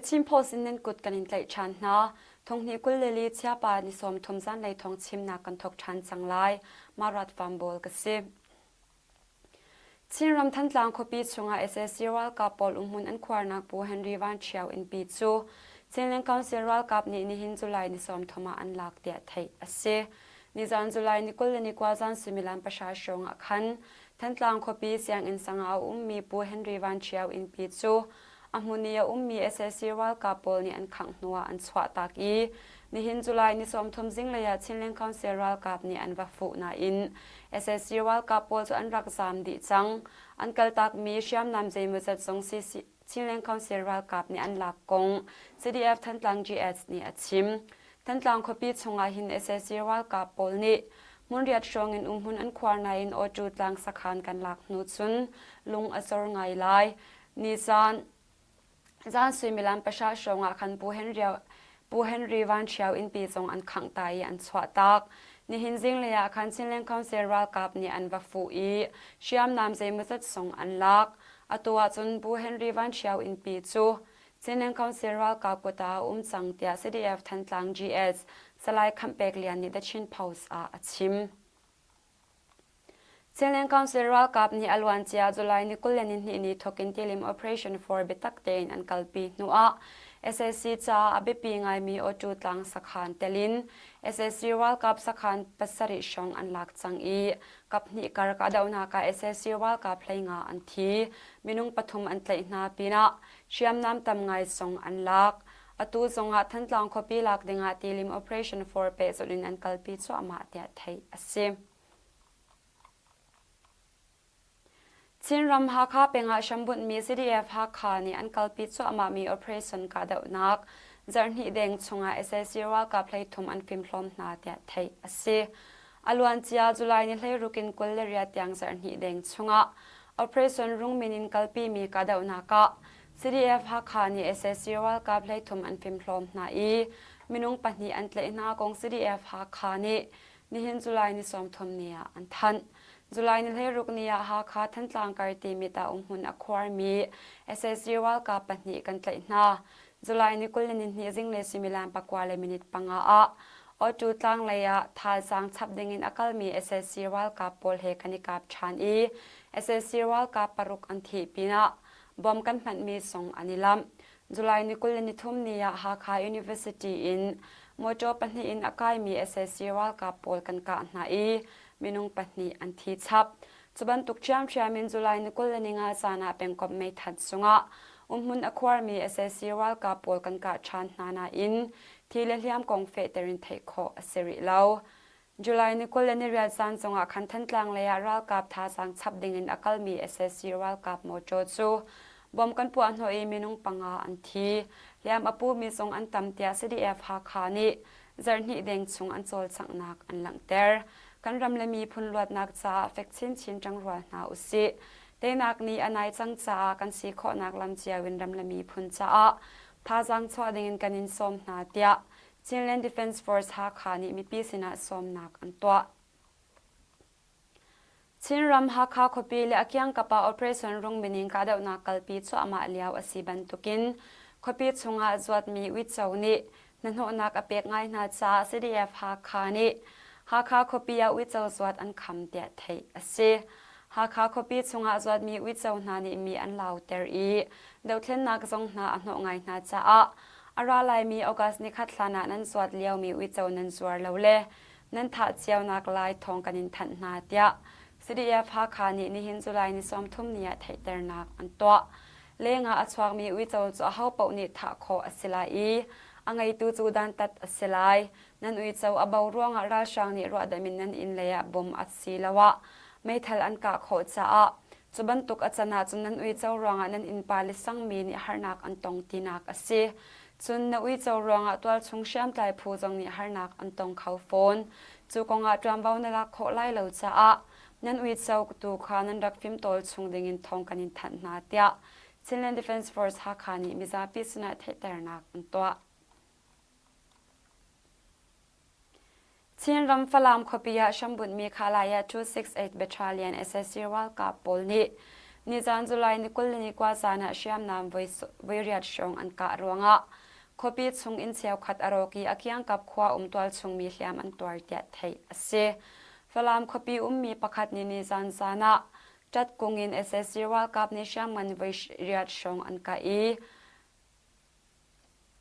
Chin Post in nan kut kan in tlaih ṭhan hna. Thonghnih 22 chiapa ni 30 zanlei thawng chimnak kan thawk ṭhan cang lai. Marat Fambawl ka si. Chinram Thantlang khuapi chungah sac ralkap pawl umhmun an khuarnak Pu Henry Van Ṭhio innpi cu Chinland Council ralkap nih nihin July ni 30 ah an lak tiah theih a si. Nizan July ni 29 zan suimilam pahra hrawng ah khan Thantlang khuapi sianginn sang ah a ummi Pu Henry Van Ṭhio innpi cu a hmun i a ummi sac ralkap pawl nih an khangh hnuah an chuahtak i nihin July ni 30 zinglei ah Chinland Council ralkap nih an va fuh nain sac ralkap pawl cu an rak zaam dih cang. An kaltakmi hriamnam zeimawzat zong Chinland Council ralkap nih an lak kong CDF Thantlang GS nih a chim. Thantlang khuapi chungah hin sac ralkap pawl nih hmunriat hrawng in umhmun an khuar nain Awṭu tlang sakhan kan lak hnu cun lung a cor ngai lai. Nizan zan suimilam pahra hrawng ah khan Pu Henry, Pu Henry Van Ṭhio innpi zong an khangh ta i an chuahtak. Nihin zinglei ah khan Chinland Council ralkap nih an va fuh i hriamnam zeimawzat zong an lak. Atu ahcun Pu Henry Van Ṭhio innpi cu Chinland Council ralkap kut ah a um cang tiah CDF Thantlang GS Salai Khamh Pek Lian nih The Chin Post ah a chim. Chinland Council ralkap nih a luancia July ni 22 ni thawkin tilim Operation for biatak tein an kalpi hnuah sac caah a biapi ngaimi Awṭu tlang sakhan telin sac ralkap sakhan pasarih hrawng an lak cang i kaphnih kar kahdohnak ah sac ralkap 15 an thi. Minung pathum an tlaih hna pinah hriamnam tam ngai zong an lak. Atu zongah Thantlang khuapi lak dingah tilim Operation for pehzulh in an kalpi cuahmah tiah theih a si. Chinram Hakha peng ah hrambunhmi CDF Hakha nih an kalpi cuahmahmi operation kahdohnak zarhhnih deng chungah sac ralkap 33 an fimhlawm hna tiah theih a si. A luancia July ni 16 in 28 tiang zarhhnih deng chungah operation Rungmin in kalpimi kahdohnak ah CDF Hakha nih sac ralkap 33 an fimhlawm hna i minung pahnih an tlaih hna kong CDF Hakha nih nihin July ni 30 ni ah an thanh. July ni 16 ni ah Hakha Thantlang kar Timit ah umhmun a khuarmi sac ralkap pahnih kan tlaih hna. July ni 22 zinglei suimilam pakua le minute panga ah Awṭu tlanglei ah thazaang chap dingin a kalmi sac ralkap pawl he kan i kap ṭhan i sac ralkap paruk an thih pinah bom kan hmanhmi zong an i lamh. July ni 23 ni ah Hakha University in motor pahnih in a kaimi sac ralkap pawl kan kah hna i minung pahnih an thi chap. Cu bantuk ṭhiamṭhiam in July ni 25 zan ah pengkomh meithat zungah umhmun a khuarmi sac ralkap pawl kan kah ṭhan hna nain thi le hliam kong fehter in theih khawh a si rih lo. July ni 28 zan zongah khan Thantlang lei ah ralkap thazaang chap dingin a kalmi sac ralkap mawṭaw cu bom kan puah hnawh i minung panga an thi. Hliam a pumi zong an tam tiah CDF Hakha nih zarhhnih deng chung an cawlcanghnak an langhter. Kan ram le miphun luatnak caah fek chinchin ṭangrual hna usih. Teinak nih a nai cang caah kan si khawhnak lam cio in ram le miphun caah thazaang chuah dingin kan in sawm hna tiah Chinland Defence Force Hakha nih mipi sinah sawmnak an tuah. Chinram Hakha khuapi le a kiangkap ah Operation Rungmin in kahdohnak kalpi cuahmah lio a si bantukin khuapi chungah zuatmi uico nih hnahnawhnak a pek ngai hna caah CDF Hakha nih Hakha khuapi ah uico zuat an kham tiah theih a si. Hakha khuapi chungah zuatmi uico hna nih mi an lauter i dothlennak zong hna a hnawh ngai hna caah a ra laimi August nikhat hlan ah nan zuat liomi uico nan zuar lo le nan thah cionak lai thawng kan in thanh hna tiah CDF Hakha nih nihin July ni 30 ni ah theihternak an tuah. Lengah a chuakmi uico cu ahopaoh nih thah khawh a si lai i a ngeitu cu dantat a si lai. Nan uico a bo ruangah ralhrang nih ruahdamh in nan inn lei ah bom a siloah meithal an kah khawh caah cu bantuk a can ahcun nan uico ruangah nan innpa le sangmi nih harnak an tong tinak a si. Cun na uico ruangah tualchung hriamtlai phu zong nih harnak an tong kho fawn. Cu kongah ṭuanvo na lak khawh lai lo caah nan uico tu kha nan rak fimtawl chung dingin thawng kan in thanh hna tiah Chinland Defence Force Hakha nih mizapi sinah theihternak an tuah. Chinram Falam khuapi ah hrambunhmi Khalaya 268 Battalion sac ralkap pawl nih Nizaan July ni 21 zaan ah hriamnam voi riat hrawng an kah ruangah khuapi chung inn cheukhat a rawk i a kiangkap khua um tualchung mi hliam an tuar tiah theih a si. Falam khuapi ummi pakhat nih nizaan zaan ah Ṭatkung in sac ralkap nih hriamngan voi riat hrawng an kah i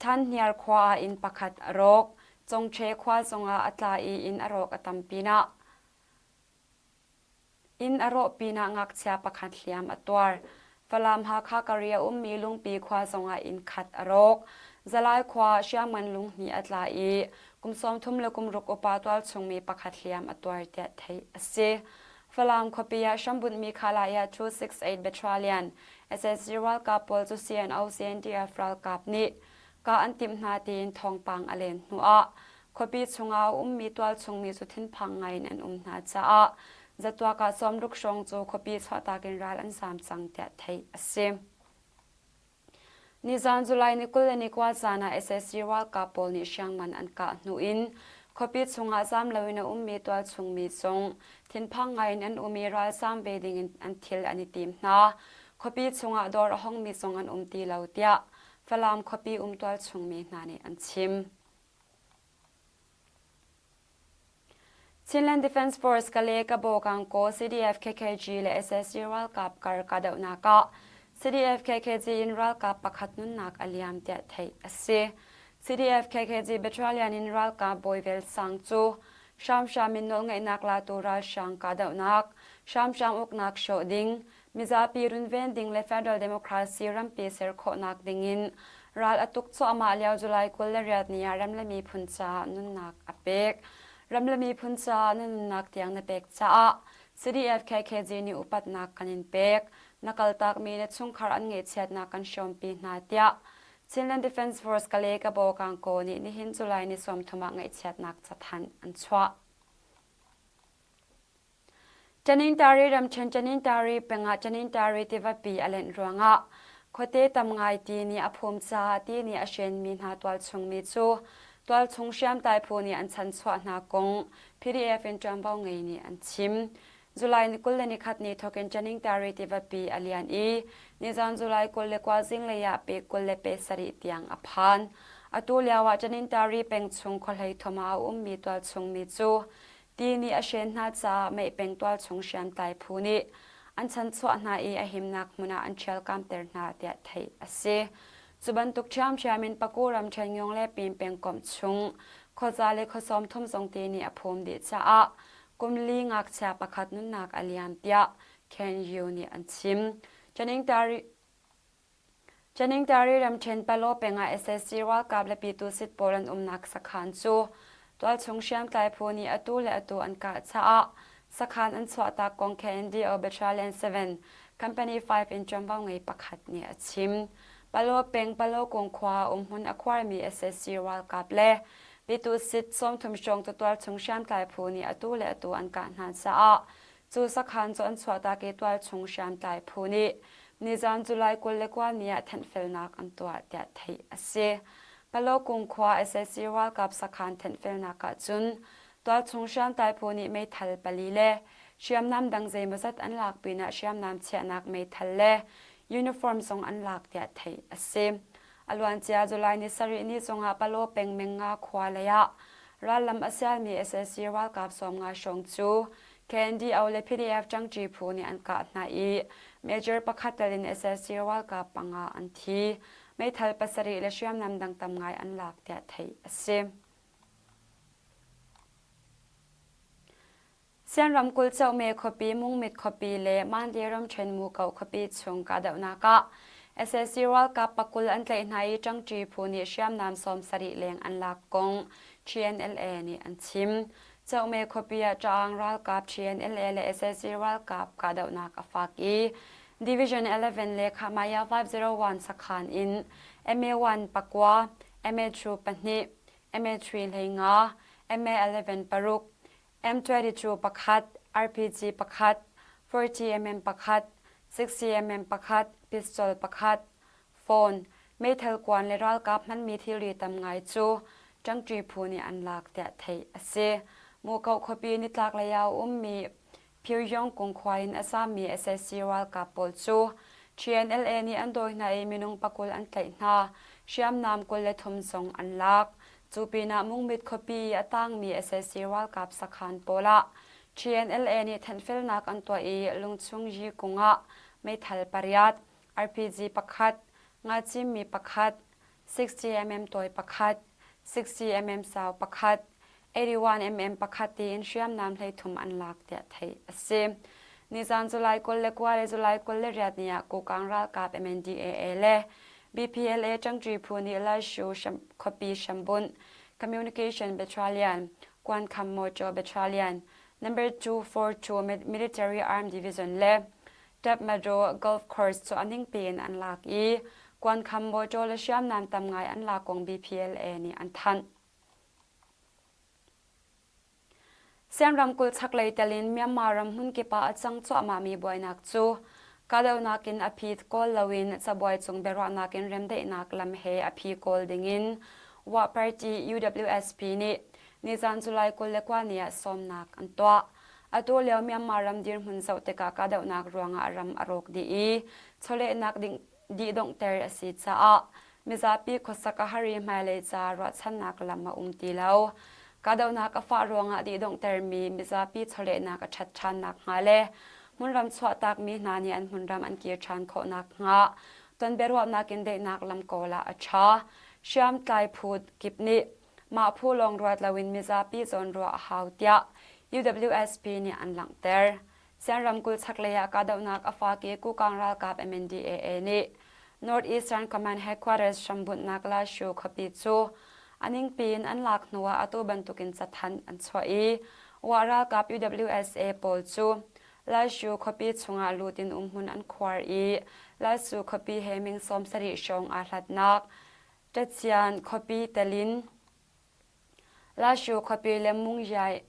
Thanhniar khua ah inn pakhat a rawk. Congṭhe khua zongah a tla i inn a rawk a tam pinah inn a rawh pinah ngakchia pakhat hliam a tuar. Falam Hakha kar i a ummi Lungpi khua zongah inn khat a rawk. Zalai khua ah hriamngan lunghnih a tla i kum 30 le kum ruk upa tualchungmi pakhat hliam a tuar tiah theih a si. Falam khuapi ah hrambunhmi Khalaya 268 Battalion sac ralkap pawl cu CNO CNDF ralkap nih kah an timh hna tiin thawngpang a len hnuah khuapi chungah a ummi tualchungmi cu thinphang ngaiin an um hna caah zatuak ah sawmruk hrawng cu khuapi chuahtak in ral an zaam cang tiah theih a si. Nizaan July ni 21 zaan ah sac ralkap pawl nih hriangman an kah hnu in khuapi chungah zaam loin a ummi tualchung mi zong thinphang ngaiin an um i ralzaam ve dingin an thil an i tim hna. Khuapi chungah dawr a hongmi zong an um ti lo tiah Falam khuapi um tualchung mi hna nih an chim. Chinland Defence Force Kale Kabo Kangkaw CDF KKG le sac ralkap kar kahdohnak ah CDF KKG in ralkap pakhat nunnak a liam tiah theih a si. CDF KKG Battalion in ralkap bawi Vel Sang cu hramhram in nawlngeihnak latu ralhrang kahdohnak, hramhram uknak hrawh ding, Mizapi runven ding le federal democracy rampi ser khawhnak dingin ral a tuk cuahmah lio July 28 ni ah ram le miphun caah nunnak a pek. Ram le miphun caah na nunnak tiang na pek caah CDF KKG nih upatnak kan in pek. Na kaltakmi na chungkhar an ngaihchiatnak kan hrawmpi hna tiah Chinland Defence Force Kale Kabo Kangkaw nih nihin July ni 30 ah ngaihchiatnak cathanh an chuah. Tanintari ramṭhen Tanintari peng ah Tanintari tivapi a lenh ruangah khuate tam ngai ti nih a phum caah ti nih a hrenmi hna tualchungmi cu tualchung hriamtlai phu nih an chanchuah hna kong PDF in ṭuanvo ngei nih an chim. July ni 21 ni thawkin Tanintari tivapi a lian i nizan July 29 zinglei ah pe 27 tiang a phan. Atu lio ah Tanintari peng chung khuahlei thum ah a ummi tualchungmi cu Ti nih a hren hna caah meipeng tualchung hriamtlai phu nih an chanchuah hna i a himnak hmun ah an ṭhialkamter hna tiah theih a si. Cu bantuk ṭhiamṭhiam in Paku ramṭhen Ngyong le Pin pengkomh chung khuaza le khuasawm thum zong ti nih a phum dih caah kum li ngakchia pakhat nunnak a liam tiah Ken Yu nih an chim. Caningtari ramṭhen Palaw peng ah sac ralkap le Pyitusit pawl an umnak sakhan cu tualchung hriamtlai phu nih atu le atu an kah caah sakhan an chuahtak kong KNDO Battalion 7 Company 5 in ṭuanvo ngei pakhat nih a chim. Palaw peng Palaw kung khua ah umhmun a khuarmi sac ralkap le Pyitusit 30 hrawng cu tualchung hriamtlai phu nih atu le atu an kah hna caah Cu sakhan cu an chuahtak i tualchung hriamtlai phu nih nizan July 29 ni ah thenhfelnak an tuah tiah theih a si. Palokung khua sac ralkap sakhan thenhfelnak ah cun tualchung hriamtlai phu nih meithal pali le hriamnam dang zeimawzat an lak pinah hriamnam chiahnak meithal le uniform zong an lak tiah theih a si. A luancia July ni sarih ni zongah Palaw peng Mengnga khua lei ah rallam a sialmi sac ralkap 50 hrawng cu KNDO le PDF ṭangṭi phu nih an kah hna i major pakhat tel in sac ralkap panga an thi. Meithal pasarih le hriamnam dang tam ngai an lak tiah theih a si. Sian ramkulh Cohme khuapi, Mungmit khuapi le Mandalay ramṭhen Muko khuapi chung kahdohnak ah sac ralkap pakul an tlaih hna i ṭangṭi phu nih hriamnam 70 leng an lak kong TNLA nih an chim. Cohme khuapi ah Ṭaang ralkap TNLA le sac ralkap kahdohnak a fak i Division 11 le Khahmaya 501 sakhan in MA1 pakua, MA2 pahnih, MA3 hleinga, MA11 paruk, M22 pakhat, RPG pakhat, 40mm pakhat, 60mm pakhat, pistol pakhat, phone, meithal kuan le ralkap hmanmi thilri tam ngai cu ṭangṭi phu nih an lak tiah theih a si. Mukoh khuapi nitlaklei ah a ummi. Phyugyong khua in a zaammi sac ralkap pawl cu TNLA nih an dawi hna i minung pakul an tlaih hna. Hriamnam 23 zong an lak. Cu pinah Mungmit khuapi i a tangmi sac ralkap sakhan pawl ah TNLA nih thenhfelnak an tuah i lungchung yi kung ah meithal pariat, RPG pakhat, ngacimmi pakhat, 60mm tawi pakhat, 60mm sau pakhat, 81mm pakhat tiin hriamnam 13 an lak tiah theih a si. Nizan July 29 le July 28 ni ah Kokang ralkap MNDAA le BPLA ṭangṭi phu nih Laishu khuapi hrambunh Communication Battalion, Kuankham Motor Battalion, Number 242 Military Armed Division le Tapmadaw Golf Course cu a ningpi in an lak i kuankham motor le hriamnam tam ngai an lak kong BPLA nih an thanh. Sian ramkulh chaklei tel in Myanmar ram hmunkip ah a cang cuahmahmi buainak cu kahdohnak in a phi kawl loin cabuai cung biaruahnak in remdaihnak lam he a phi kawl dingin Wa Party UWSP nih nizan July 29 ni ah sawmnak an tuah. Atu lio Myanmar ram dirhmun zoh tikah kahdohnak ruangah ram a rawk dih i chawlehnak dih donghter a si caah mizapi khuasak a har i hmailei ca ruahchannak lam a um ti lo. Kahdohnak a fah ruangah dih donghtermi mizapi chawlehnak a ṭhat ṭhan nakhnga le hmunram chuahtakmi hna nih an hmunram an kir ṭhan khawh nakhnga ton biaruahnak in daihnak lam kawl ah a ṭha. Hriamtlai phu kip nih Mah phu lawng ruat loin mizapi zawnruah a hau tiah UWSP nih an langhter. Sian ramkulh chaklei ah kahdohnak a fak i Kukang ralkap MNDAA nih North Eastern Command Headquarters hrambunhnak Lashu khuapi cu a ningpi in an lak hnuah atu bantukin cathanh an chuah i Wa ralkap UWSA pawl cu Lashu khuapi chungah lut in umhmun an khuar i Lashu khuapi he ming 70 hrawng aa hlatnak Ṭacian khuapi telin Lashu khuapi le Mungyai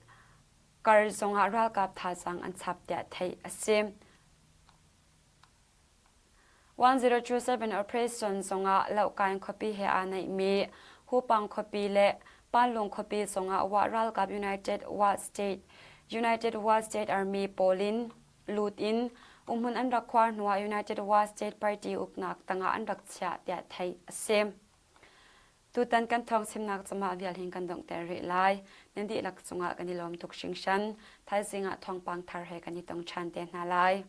kar zongah ralkap thazaang an chap tiah theih a si. 1027 operation zongah Lohkain khuapi he aa naihmi Hupang khuapi le Panlung khuapi zongah Wa ralkap United Wa State United Wa State Army pawl in lut in umhmun an rak khuar hnuah United Wa State Party uknak tangah an rak chiah tiah theih a si. Tutan kan thawng chimnak cumah vial hin kan donghter rih lai. Nan dihlak cungah kan i lawm tuk hringhran. Thaizing ah thawngpang thar he kan i tong ṭhan te hna lai.